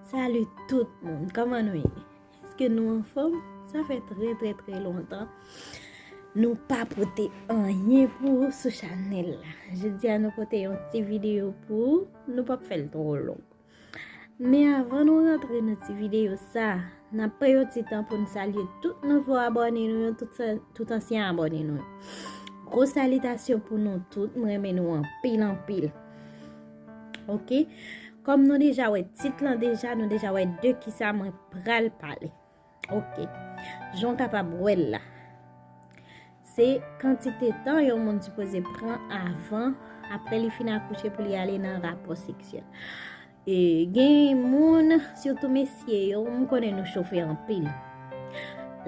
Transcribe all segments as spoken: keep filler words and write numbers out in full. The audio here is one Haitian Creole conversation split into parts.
Salut tout moun, kòman nou ye? Èske nou anfòm? Sa fè trè trè trè lontan nou pa pote anyen pou ou sou chanèl la. Jodi a nou pote yon ti videyo pou ou, nou p ap fè l twò long. Men avan nou rantre nan ti videyo sa, n ap pran yon ti tan pou n salye tout nouvo abòne nou yo, tout, sa- tout ansyen abòne nou yo. Gwo salitasyon pou nou tout, mwen renmen nou anpil anpil. Oke? Kòm nou deja wè tit lan deja, nou deja wè de kisa mwen pral pale. Oke. Jan w kapab wè l la. Se kantite tan yon moun sipoze pran avan, apre li fin akouche pou li ale nan rapò seksyèl. E gen moun, sitou mesye yo, m konnen nou chofe anpil.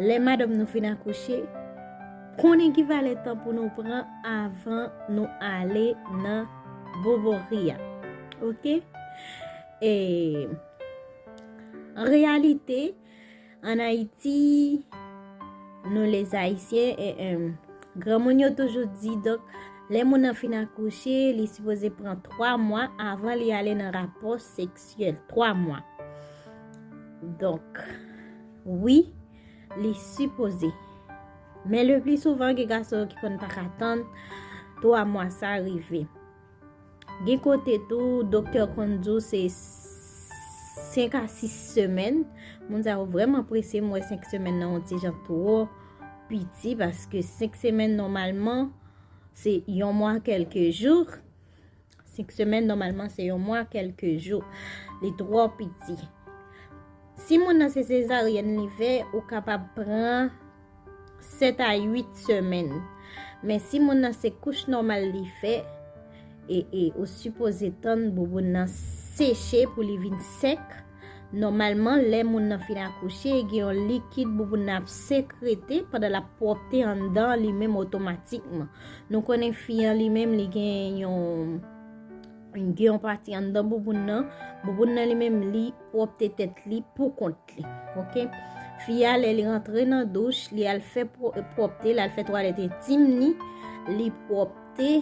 Lè madanm nou fin akouche, konnen ki valè tan pou nou pran avan nou ale nan boboria. Oke? E an reyalite, ann Ayiti, nou lèzayisyen, e, em, granmoun yo toujou di, donk, lè moun nan fin akouche, li sipoze pran twa mwa avan li ale nan rapò seksyèl. Twa mwa. Donk, wi, li sipoze. Men le pli souvan, gen gason ki konn pa ka tann twa mwa sa rive. Gen kote tou, doktè konn di w se senk a sis semèn. Moun sa yo vrèman prese, m wè senk semèn nan yon ti jan twò piti, paske senk semèn nòmalman se yon mwa kèlke jou. Senk semèn nòmalman se yon mwa kèlke jou. Li twò piti. Si moun nan se sezaryèn li fè, ou kapab pran sèt a uit semèn. Men si moun nan se kouch nòmal li fè, e, e ou sipoze tann bouboun nan seche pou li vin sèk. Nòmalman, lè moun nan fin akouche, gen yon likid bouboun nan ap sekrete pandan l ap pwòpte anndan li menm otomatikman. Nou konnen fi an li menm, li gen yon, gen yon pati anndan bouboun nan. Bouboun nan li menm, li pwòpte tèt li pou kont li. Oke? Fi a, lè li rantre nan douch, li al fè pwo- pwòpte, li al fè twalèt entim ni, li pwòpte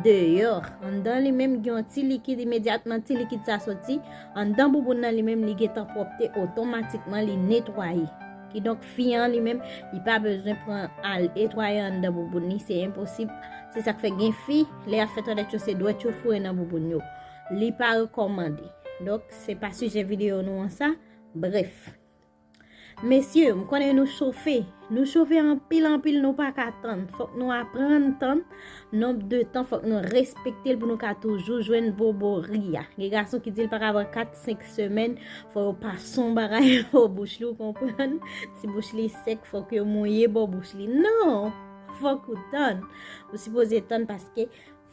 deyò. Anndan li menm, gen yon ti likid, imedyatman ti likid sa soti, anndan bouboun nan li menm, li gentan pwòpte otomatikman, li netwaye. Kidonk, fi an li menm, li pa bezwen pran al netwaye anndan bouboun li, se enposib. Se sa k fè gen fi, lè y ap fè twalèt yo, se dwèt yo foure nan bouboun yo. Li pa rekòmande. Donk, se pa sijè videyo nou an sa. Brèf. Mesye, m konnen nou chofe. Nou chofe anpil, anpil, nou pa ka tann. Fòk nou aprann tann nonb de tan, fòk nou respekte l pou nou ka toujou jwenn bobori a. Gen gason ki di l pa ka pran kat, senk semèn, fò yo pase yon bagay bò bouch li, ou konprann? Si bouch li sèk, fòk yo mouye bò bouch li. Non! Fòk ou tann. Ou sipoze tann paske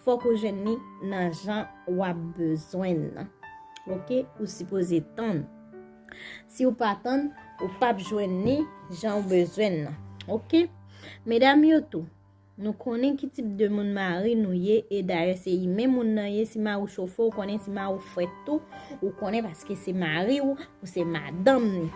fòk ou jwenn li nan jan w ap bezwen l nan. Oke? Ou sipoze tann. Si w pa tann, ou p ap jwenn li jan w bezwen l nan. Oke? Medam yo tou, nou konnen ki tip de moun mari nou ye, e dayè se imen moun nan ye, si mari w chofe, ou konnen, si mari w frèt tou, ou konnen paske se mari w, ou se madanm li.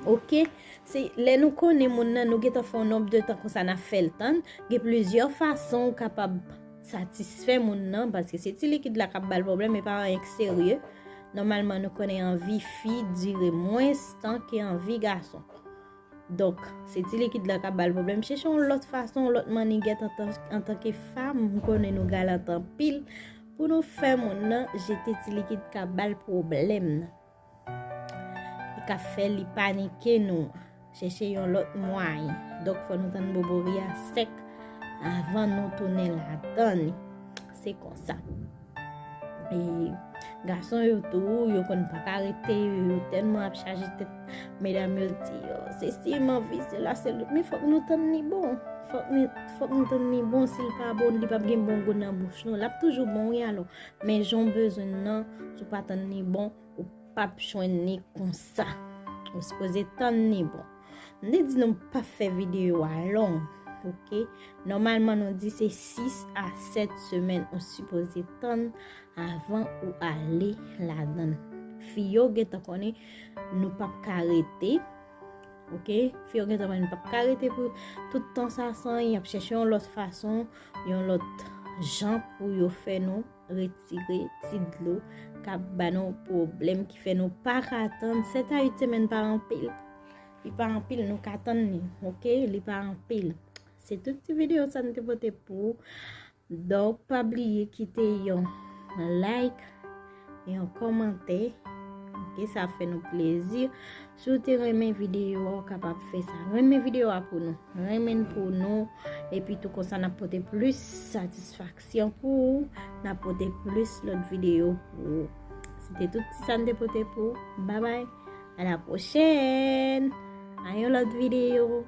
Oke? Se lè nou konnen moun nan, nou gentan fè yon nonb de tan konsa n ap fè l tann, gen plizyè fason ou kapab satisfè moun nan, paske se ti likid la k ap ba l pwoblèm, e pa anyen k serye. Nòmalman, nou konnen anvi fi dire mwens tan ke anvi gason. Donk, se ti likid la k ap ba l pwoblèm. Chèche yon lòt fason, yon lòt mannigèt antan, antanke fanm, m konnen nou galant anpil, pou nou fè moun nan jete ti likid k ap ba l pwoblèm nan. Li ka fè li panike nou. Chèche yon lòt mwayen. Donk, fò nou tann bobori a sèk avan nou tounen ladan li. Se konsa. E gason yo tou, yo konn pa ka rete, yo, yo tèlman ap chaje tèt medam yo, di yo, se si m anvi, se la, se lòt. Men fòk nou tann li bon. Fòk nou, fòk nou tann li bon. Si l pa bon, li p ap gen bon gou nan bouch nou. L ap toujou bon, wi, alò. Men jan w bezwen l nan, si w pa tann li bon, ou p ap jwenn li konsa. Ou sipoze tann li bon. M te di nou m p ap fè videyo a long, oke? Nòmalman, nou di se sis a sèt semèn ou sipoze tann avan ou ale ladan l. Fi yo gentan konnen nou p ap ka rete, oke? Fi yo gentan konnen nou p ap ka rete pou tout tan sa san, y ap chèche yon lòt fason, yon lòt jan pou yo fè nou retire ti dlo k ap ba nou pwoblèm ki fè nou pa ka tann. Sèt a uit semèn pa anpil. Li pa anpil, nou ka tann li, oke? Li pa anpil. Se tout ti videyo sa m te pote pou ou. Donk, pa bliye kite yon like, yon kòmantè. Oke, sa fè nou plezi. Si w te renmen videyo a, w kapab fè sa. Renmen videyo a pou nou. Renmen l pou nou. Epi tou konsa n ap pote plis satisfaksyon pou ou. N ap pote plis lòt videyo pou ou. Se te tout ti sa n te pote pou ou. Babay. A la pwochèn. A yon lòt videyo.